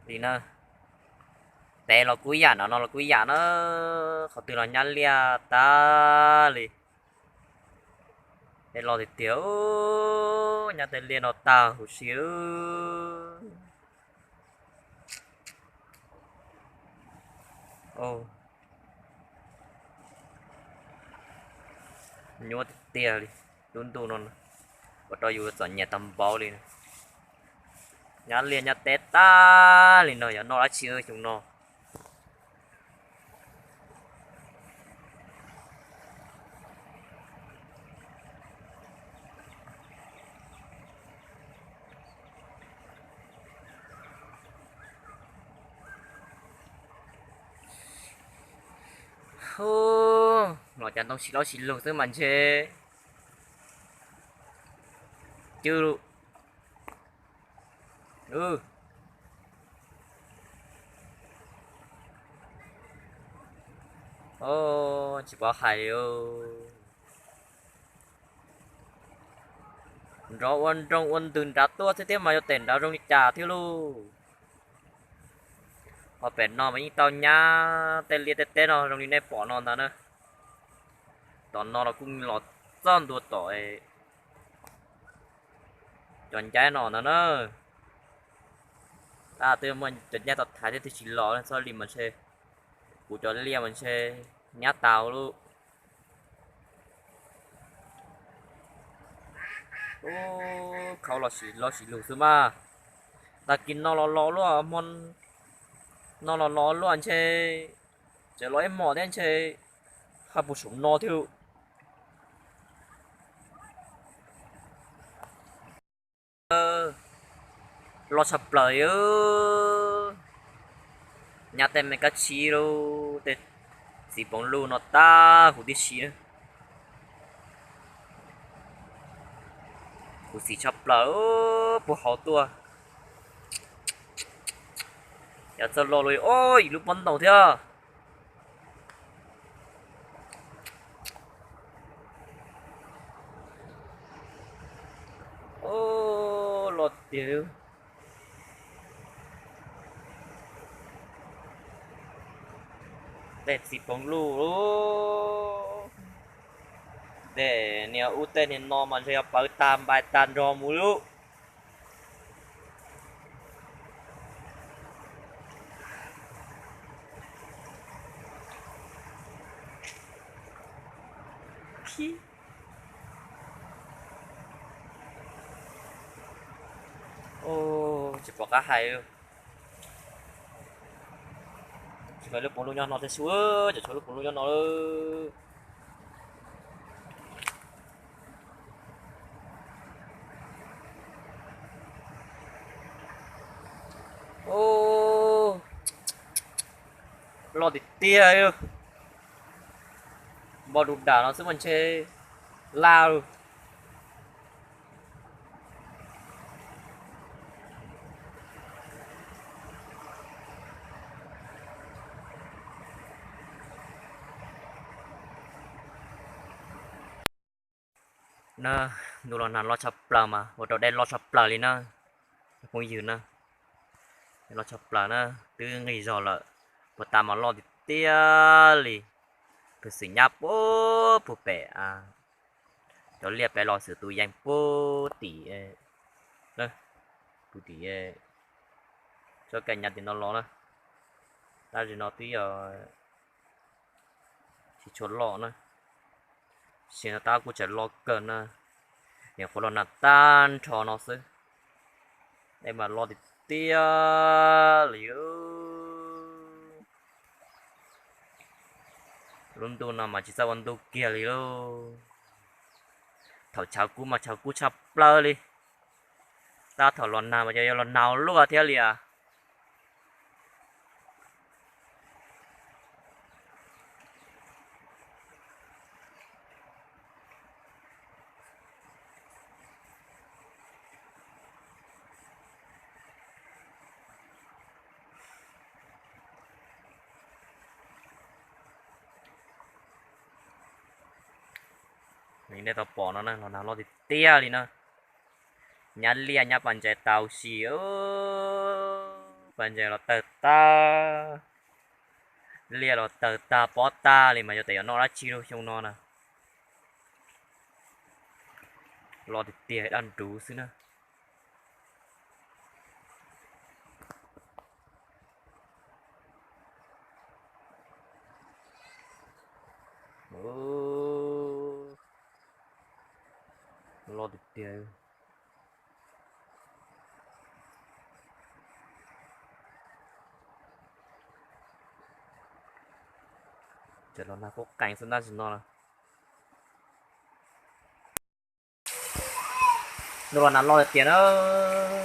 Li na, pem los kuj yam no, no los kuj yam na, qhov twg los nyab liaj tag li. Tej los tiag tiag, nyab tej liaj no tag huv si. Nyuaj tiag tiag li, lub ntuj no ua rau yus txom nyem tag npaum li. Nyab liaj nyab teb tag li no, yog noj dab tsi xyoo no. Los cas ntoo si lob si lug xwb mas ntshe cw. Tsis paub hais li. Nrov ua nroog ua ntws nrad tuaj thiab thiab mas yuav tes nrad zoo li cas thiab lauj. Ho pem no mas yeej tau nyab tej liaj tej teb no zoo li nej pom no ntag na. Tom no los kuj los txog ntua tom cov ncaib no ntag na. Tab twb muaj cov ncaib tau thaiv thiab twb tsis los txhob li mas ntshe kuv cov liaj mas ntshe nyab tau lauj. Khau los sis lug xwb mas. Tag kis no los los luaj, hmo no los los luaj ntshe tseem los ib hmos thiab ntshe haj puas saum no thiab. Loj tshaj plaws li. Nyab tej me kab tsib lub tej txiv poov luj no tag huv tib si na. Huv xim tshaj plaws, puag hauv tuaj. Yog txawj loj lug, o, ib lub pob ntoo thiab. Loj tiag. Tej txiv poov luj, tej niag ub tej niag no mas ntshe yog pawv tag npai tag nrho mus lawm. Tsis pom qab hais. Tsis pom lub poov luj nyob no thiab xwb, tseem tshuav lub poov luj nyob no. Loj tiag tiag. Npog du dam no xwb mas ntshe laj lug. Na, ntu los nag loj tshaj plaws mas ua rau dej loj tshaj plaws li na. Phooj ywg na, loj tshaj plaws na, twb nqig zog lawm, puag ta mas loj tiag tiag li. Pw xwm nyab puag pem, cov liaj pem los xwm tus yees puag tim, puag tim tsob kev nyav tim no los na. Tab sis no twb yog tsis tshua loj na, tab sis no tab kuj tseem loj kawg na, nyuam qhuav los nag tag nrho no xwb. Dej mas loj tiag tiag li. Lub ntuj no mas tsis txawj ua ntuj kiag li lauj. Thaum tshav kub mas tshav kub tshaj plaws li, tab thaum los nag mas yog los nag luaj thiab li as. Nej tau pom no na, los nag loj tiag tiag li na. Nyab liaj nyab pas ntses tau si, Ntses los tawg tag, liaj los tawg tag pob tag li mas yuav tas yuav noj dab tsi lub xyoo no na. Loj tiag tiag dab nruv xwb na. Loj tiag tiag. Ces los nag kuj qees xwb ntab sis no na. Ntuj los nag loj tiag tiag na.